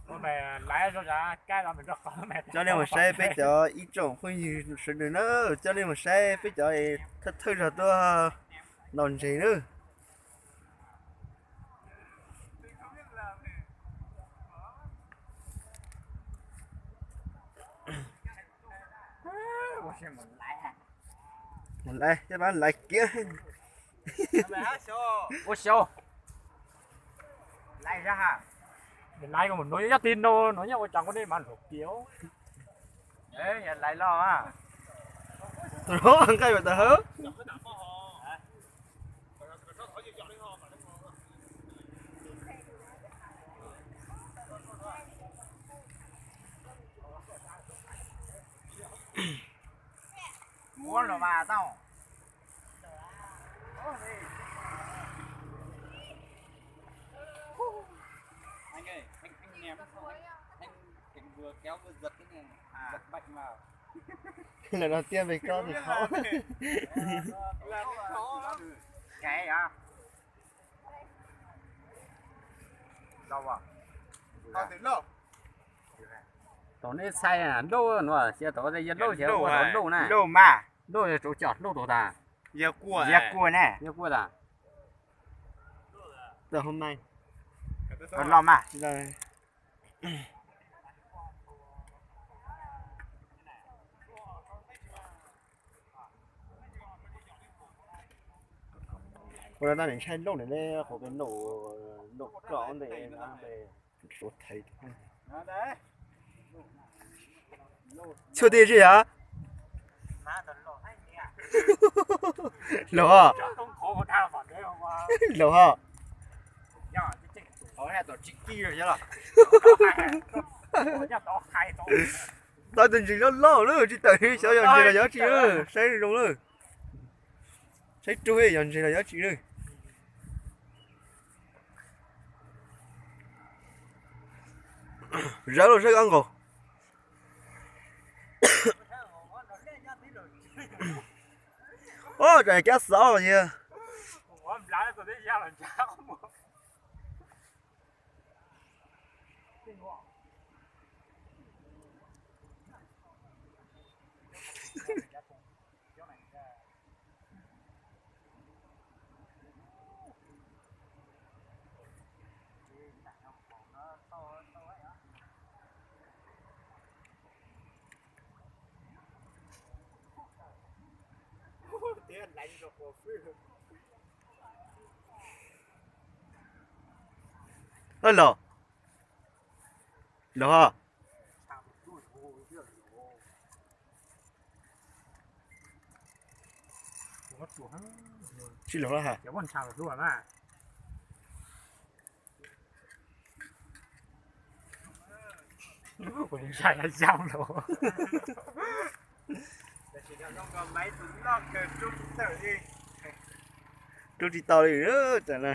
Coj nej mus saib peb cov ib tsoom phooj ywg sawv daws na, coj nej mus saib peb cov thawj thawj zog tuaj ntaus ntses na. Mus laiv, coj pab laiv kiag. Ua xyov. Laiv no yog tib no no nyob ua cas kuv nej mas hluas kiag. Laiv los. Tus no nqaij mas tawm hawb. Ua los mas tau. Anh ơi, anh, anh ném, anh, anh vừa kéo vừa giật thế này, à, giật mạnh vào. Lần đầu tiên về con thì khó. Cái à? Lâu à? Con thì lâu. Thaum neb txhais lauj no, xyov thaum yog lauj xyov ua tau lauj na. Lauj mas. Lauj yog tsuas cov lauj tau tas. Yog kua ne. Yog kua tas. Tau hov mai. Los mas. Ua no tab nim ntshai lauj ntawm ne, qhov peb lauj, lauj roj ntawm no peb suav thaiv. Txhua tig tsis yog? Laug os. Laug os. Tau tus ntses loj loj lawm tsis tawm, xyov yog ntses los yog tsi lawm, saib zoo lawm. Saib rub yog ntses los yog tsi lawm. Zawv los saib koj nkaus. Os, tsam kab xov yog. Oj, laug. Laug os. Tsis laug lawm ha. Rub tsis tau li tam na.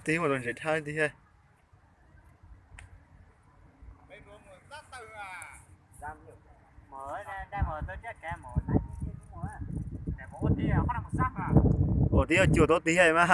Tig mus tus ntses thab tig thiab. Ua tib cuag tau tig thiab mas.